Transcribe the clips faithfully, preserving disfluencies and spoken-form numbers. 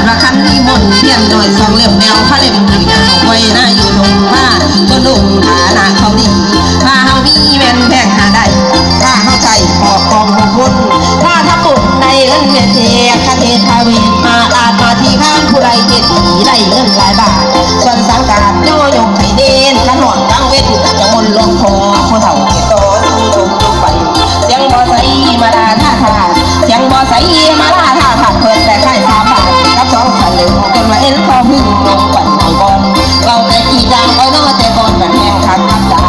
ละคันมีมนต์เทียนน้อยสองเล่ม แนวพระเล่มอยู่อย่างไว้หน้าอยู่ตรงผ้า ก็ลงฐานะเขาดี ถ้าเฮามีแม่นแพงหาได้ ถ้าเฮาใส่ออกกองบุญ ถ้าทำบุญได้เงินเวียนเทคเทศทวีมาอาจมาที่ข้างผู้ใดเจดีได้เงินหลายบาท ส่วนสังกัดโยยกให้เน้นขันหอดกลางเวทีจะมนต์หลวงพ่อผู้เฒ่าที่ต่อสู้ลงไป เสียงบ่ใสมาลาท่าทาง เสียงบ่ใสมาลาท่าทาง เพิ่นแต่ค่ายสามบาทกับสองสลึง จนมาเห็นพ่อพึ่งลงปั่นไก่บอล เว้าแต่กี่จางอ้อยน้อแต่ก่อนมันแห้งคักคักตา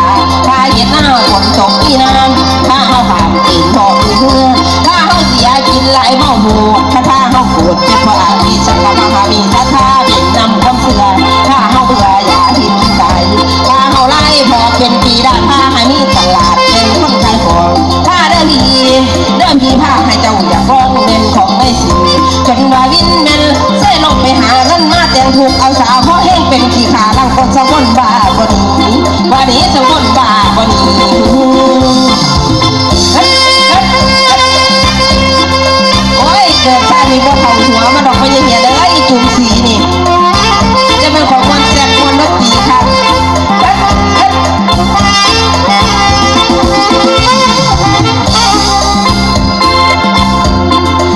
ถ้าเห็นหน้าฝนตกที่น้ำ ถ้าเอาผ่านตีนพ่อเพื่อน ถ้าเอาเสียกินหลายเมาหมด ถ้าถ้าเอาโกรธเจ็บเพราะอาทิตย์สังฆมาหามีศรัทธาเป็นนำความเชื่อ ถ้าเอาเบื่ออย่าทิ่มใจ ถ้าเอาไล่พอเป็นปีดาถ้าให้มีตลาดเป็นคนขายของ ถ้าเดินดีเดินดีพาให้เจ้าอย่าฟ้องเล่นของไม่สิ จนว่าวินแม่นเสียลงไปหาเงินมาแต่งถูกเอาสาวเพราะแห้งเป็นขี้ขาลังคนสมบูรณ์บ้าบ่ดีว่าดีสมบูรณ์บ้าบ่ดี โอ้ย เกิดชาตินี้บ่เข้าหัวมาดอก บ่เหียเด้อ อีจุ่มสีนี่ จะเป็นของมวลแซ่บมวลดนตรีค่ะ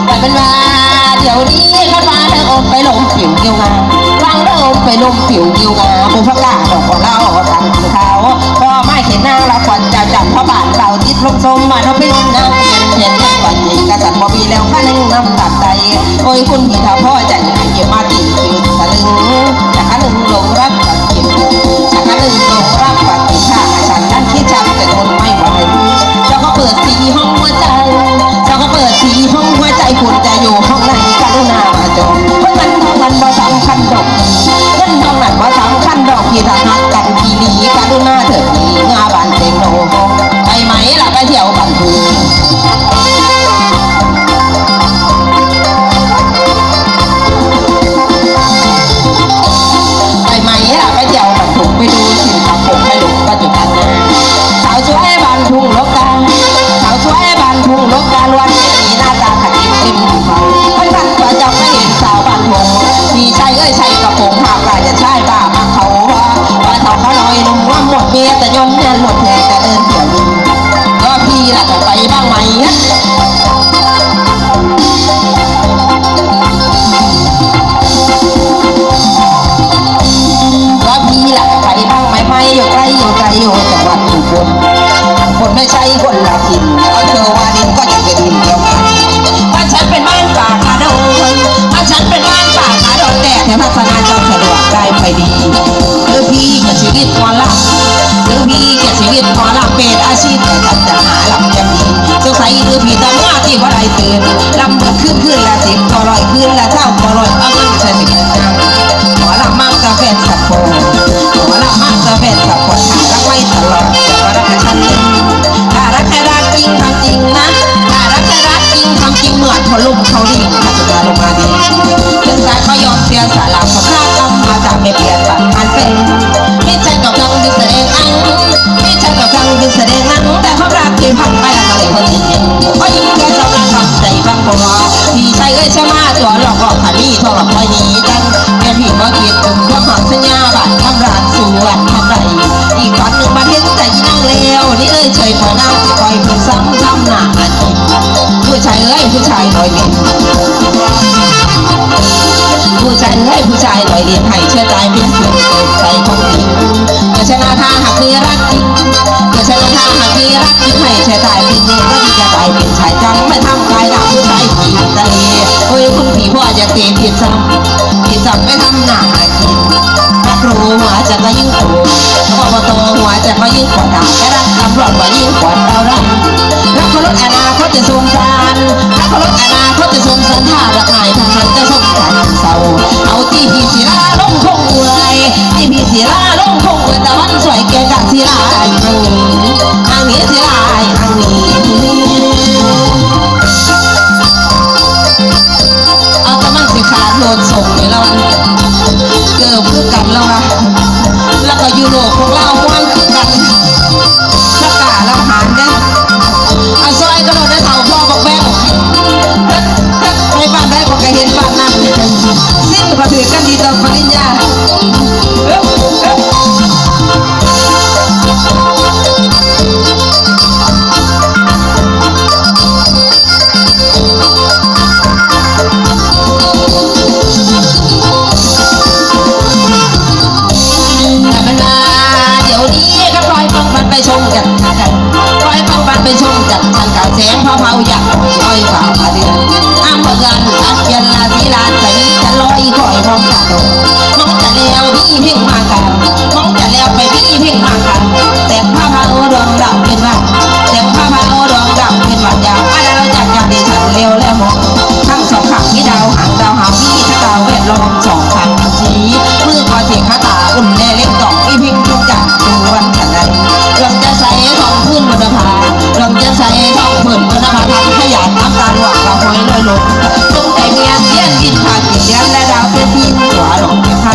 แต่เป็นว่าเดี๋ยวนี้คันว่าเด้ออมไปลมปิวเกี่ยวงา ฟังเด้ออมไปลมปิวเกี่ยวงา บุพกาดอกบัวเล่ากันกินข้าว พ่อไม้เขียนนางละควันเจ้าจันทร์พระบาทเราติดลงทรงมาเนาะพี่น้องนางเขียนเขียนเขียนก่อนจริงกษัตริย์บ่มีแล้วข้าหนึ่งนำตัดใจ โอ้ยคุณพี่ถ้าพ่อใจให้เก็บมาตีอยู่สลึง จากข้าหนึ่งลงรักกันกิน จากข้าหนึ่งลงรักกันกิน ถ้าฉันนั้นคิดฉันจะทนไม่ไหว เจ้าก็เปิดสีห้องหัวใจ เจ้าก็เปิดสีห้องหัวใจ คุณจะอยู่ห้องไหนกรุณามาจอง เพราะมันมันบ่สำคัญดอก เงินทองนั้นบ่สำคัญดอก พี่ถ้าหักกันอีหลีกรุณาเถิดดี งาบานเต็งโน ไปไหมล่ะไปเที่ยวบ้านทุ่ง ไปไหมล่ะไปเที่ยวบ้านทุ่ง ไปดูสินค้าปกให้หลงปัจจุบันนะ สาวสวยบ้านทุ่งนกกา สาวสวยบ้านทุ่งนกกา ล้วนมีหน้าตาขัดยิ้มริมภูเขา ท่านท่านก็จะไม่เห็นสาวบ้านทุ่ง พี่ชายเอ้ยใส่กระโปรงผ้าปลายจะใช่บ้ามาเขาว่า ว่าเท่าเขาน้อยหนุ่มว่าหมดเมียแต่ย้อนเมียหมดแทนแต่เดินเที่ยวดู ก็พี่ล่ะจะไปบ้างไหม ว่าพี่ล่ะจะไปบ้างไหม ไม่อยู่ใกล้อยู่ไกลอยู่จังหวัดอุบล คนไม่ใช่คนละถิ่นอำเภอวารินก็ยังเป็นถิ่นเดียวกัน บ้านฉันเป็นบ้านป่าคาดง บ้านฉันเป็นบ้านป่าคาดง แต่แถวทัศนาจะสะดวกได้ไปดี คือพี่กับชีวิตหมอลำ คือพี่กับชีวิตหมอลำเป็นอาชีพแต่ทำจะหาลำยังดี สงสัยคือพี่ต้องมาที่ว่าไรตื่น ลำเบิดคืนคืนละสิบก็ร้อยคืนละเท่าก็ร้อยเอาเงินใส่สิบเงินทางหมอลำมักจะแฟนสับปนหมอลำมักจะแฟนสับปนรักไว้ตลอดแต่ว่ารักฉัน ถ้ารักแท้รักจริงทำจริงนะ ถ้ารักแท้รักจริงทำจริงเหมือนเขาลุ่มเขาลิ่งเขาจะลงมาดีเรื่องสายเขายอมเสียสละเพราะค่ากรรมมาจากไม่เปลี่ยนสันมันเป็นมิจฉากับทางดิสแดงอังมิจฉากับทางดิสแดงอังแต่ความรักที่พังไปแล้วก็เลยคนที่เห็นก็ยิ่งแค่กำลังทำใจบางคนว่าพี่ชายเอ้ยชะมาตัวหลอกหลอกขามีทองหลอกคอยหนีกันแม่พี่ก็คิดถึงความหวังสัญญาบาดคำรักสู่วันทำไรอีกวันหนึ่งมาเห็นใจนั่งแล้วนี่เอ้ยเฉยพอนั่งคอยเพิ่งซ้ำซ้ำหน้า ผู้ชายเอ้ยผู้ชายลอยเล่นผู้ชายเอ้ยผู้ชายลอยเล่นให้เชื่อตายเป็นสุดใส่ของจริงจะชนะถ้าหากมีรักจริงจะชนะถ้าหากมีรักจริงให้เชื่อตายเป็นเองก็ดีจะตายเป็นชายจังไม่ทำกายดำผู้ชายขี่ทะเลโอ้ยคุณผีพ่อจะเตะผิดซ้ำผิดซ้ำไม่ทำหน้าหากิน พระครูหัวจะก็ยิ่งโตพบตหัวจะก็ยิ่งปวดหนักแค่รักตำรวจก็ยิ่งปวดเรารักรักเคารพอนาคตจะสงสารรักเคารพอนาคตจะสงสารถ้ารักนายทหารจะสงสารเศร้าเอาที่พีศิลาลงคงเอื่อยที่พีศิลาลงคงเอื่อยตะวันสวยแก่กะศิลาอังนี้อังนี้ศิลาอังนี้เอาตะมันสิขาดโลดส่งนี่แล้วมันเกิดคือกันแล้วนะ แล้วก็ยูโรพวกเราห้องคือกันสกาเราหารเด้อเอาซอยกระโดดได้เต่าพ่อบอกแม่บอกในบ้านได้ก็กระเห็นบ้านนั่นสิ แสงเผาๆอยากอ่อย